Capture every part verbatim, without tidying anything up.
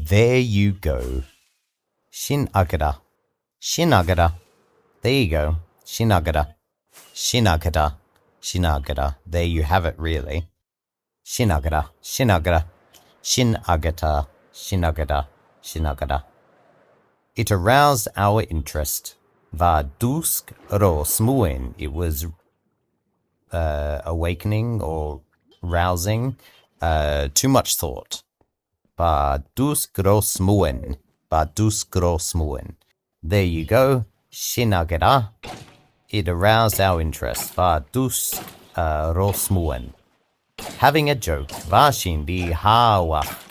There you go. Sin agad e. Sin agad e. There you go. Sin agad e. Sin agad e. Sin agad e. There you have it, really. Sin agad e. Sin agad e. Sin agad e. Sin agad e. Sin agad e. It aroused our interest. Bha dùsg ro smuain. It was, uh, awakening or rousing, uh, too much thought. Bha dùsg ro smuain. Bha dùsg ro smuain. There you go. Sin agad e. It aroused our interest. Bha dùsg, uh, ro smuain. Having a joke. Bha sinn ri shamhachd.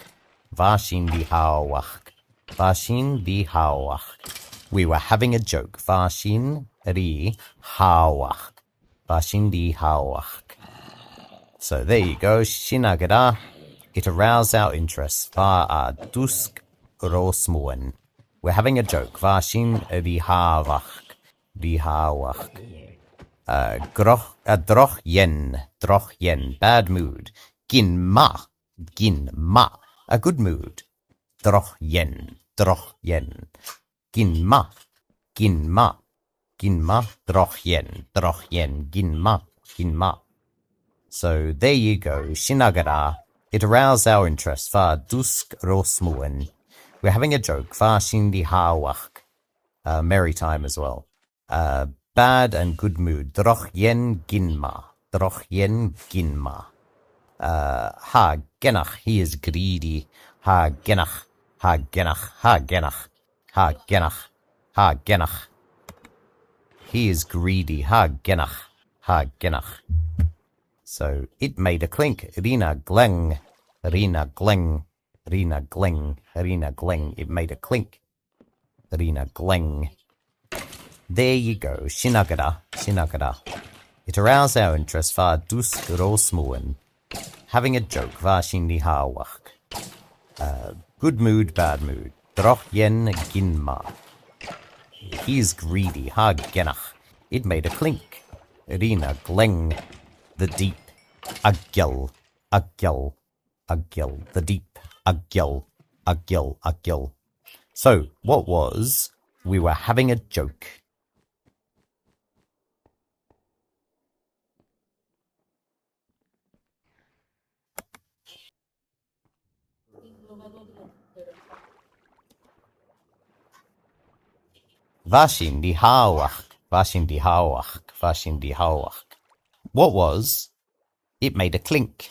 Bha sinn ri shamhachd. Bha sinn ri shamhachd. We were having a joke. Bha sinn ri shamhachd. Bha sinn ri shamhachd. So there you go. Sin agad e. It aroused our interest. Bha e a' dùsg ro smuain. We're having a joke. Bha sinn ri shamhachd. Ri shamhachd. Uh, droch, a' droch dhean. Droch dhean. Bad mood. Gin math. Gin math. A good mood. Droch dhean. Droch dhean. Gin math. Gin math. Gin math. Droch dhean. Droch dhean. Gin math. Gin math. So there you go. Sin agad e. It aroused our interest. Bha e a' dùsg ro smuain. We're having a joke. Bha sinn ri shamhachd. Uh, merry time as well. Uh, bad and good mood. Droch dhean, gin math. Droch dhean, gin math. Uh, tha e geanach, he is greedy. Tha e geanach, tha e geanach, tha e geanach, tha e geanach, tha e geanach. He is greedy, tha e geanach, tha e geanach. So, it made a clink. Rinn e glaing, rinn e glaing, rinn e glaing, rinn e glaing. It made a clink. Rinn e glaing. There you go. Sin agad e. Sin agad e. It aroused our interest. Bha e a' dùsg ro smuain. Having a joke. Bha sinn ri shamhachd. Uh, good mood, bad mood. Droch dhean, gin math. He is greedy. Tha e geanach. It made a clink. Rinn e glaing. The deep. A' gheal. A' gheal. A' gheal. The deep. A' gheal. A' gheal. A' gheal. So, what was, we were having a joke. Bha sinn ri shamhachd, bha sinn ri shamhachd, bha sinn ri shamhachd. What was, it made a clink.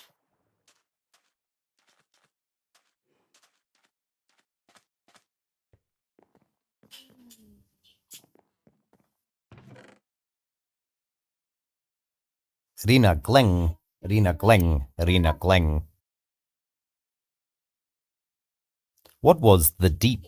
Rinn e glaing, rinn e glaing, rinn e glaing. What was the deep?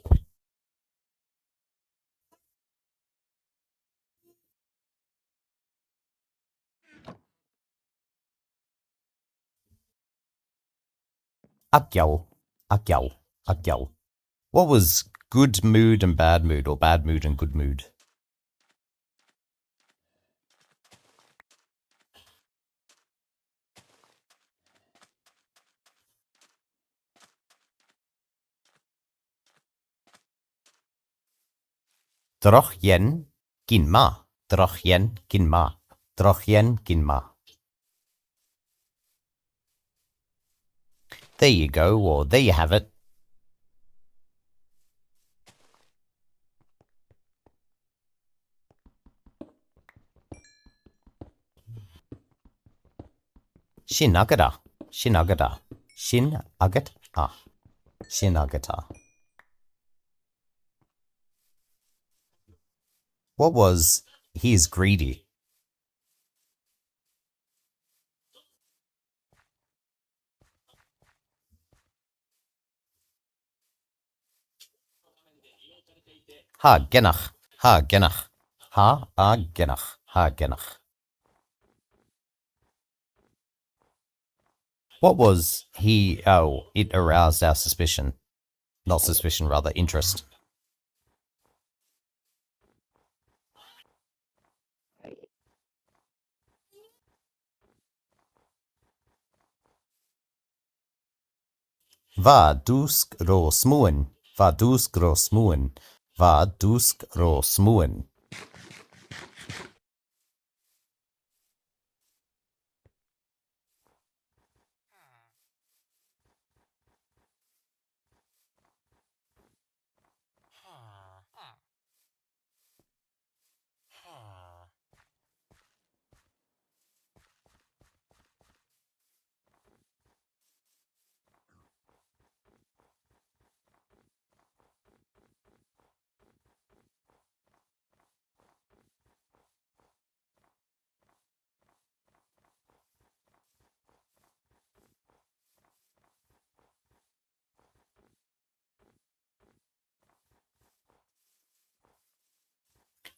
A' gheal, a' gheal, a' gheal. What was good mood and bad mood, or bad mood and good mood? Droch dhean, gin math. Droch dhean, gin math. Droch dhean, gin math. There you go, or there you have it. Sin agad e. Sin agad e. Sin agad e. Sin agad e. What was, he is greedy? Tha e geanach, tha e geanach, tha e geanach, tha e geanach. What was he, oh, it aroused our suspicion. Not suspicion, rather, interest. Bha dùsg ro smuain. Bha dùsg ro smuain. Bha dùsg ro smuain.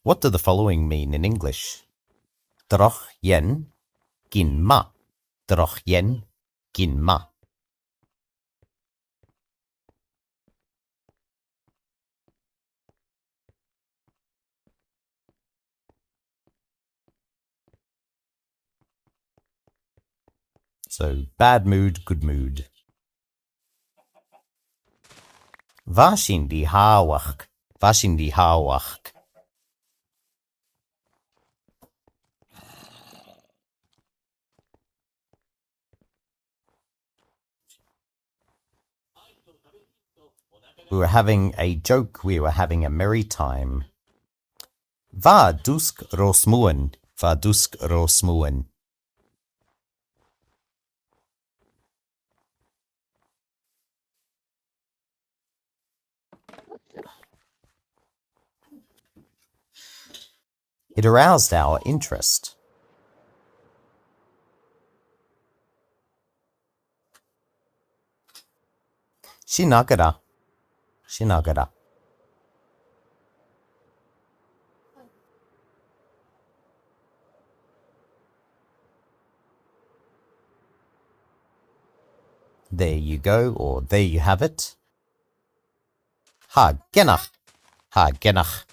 What do the following mean in English? Droch dhen, gin math. Droch dhen, gin math. So, bad mood, good mood. Bha sinn ri thàmhachd. Bha sinn ri thàmhachd. We were having a joke, we were having a merry time. Bha dùsg ro smuain, bha dùsg ro smuain. It aroused our interest. Sin agad e. Sin agad e. There you go, or there you have it. Tha e ag èigheach. Tha e ag èigheach.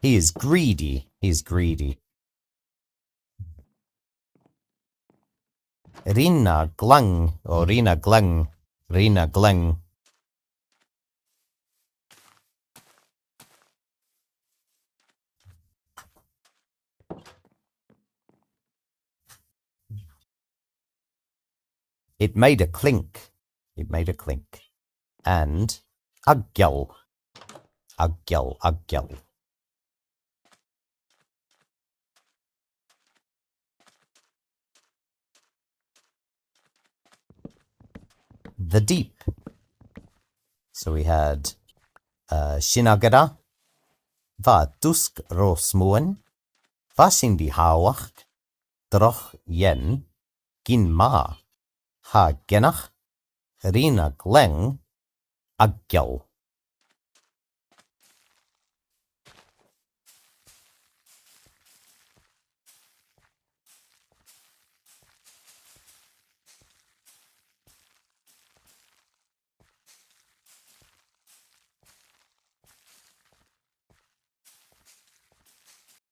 He is greedy. He is greedy. Rinn e glaing. O, rinn e glaing. Rinn e glaing. It made a clink. It made a clink. And agill. Agill, agill. The deep. So we had, uh, sin agad e. Bha dùsg ro smuain. Bha sinn ri thàmhachd. Droch dhen, gin math. Tha e ag èigheach. Rinn e glaing. Agill.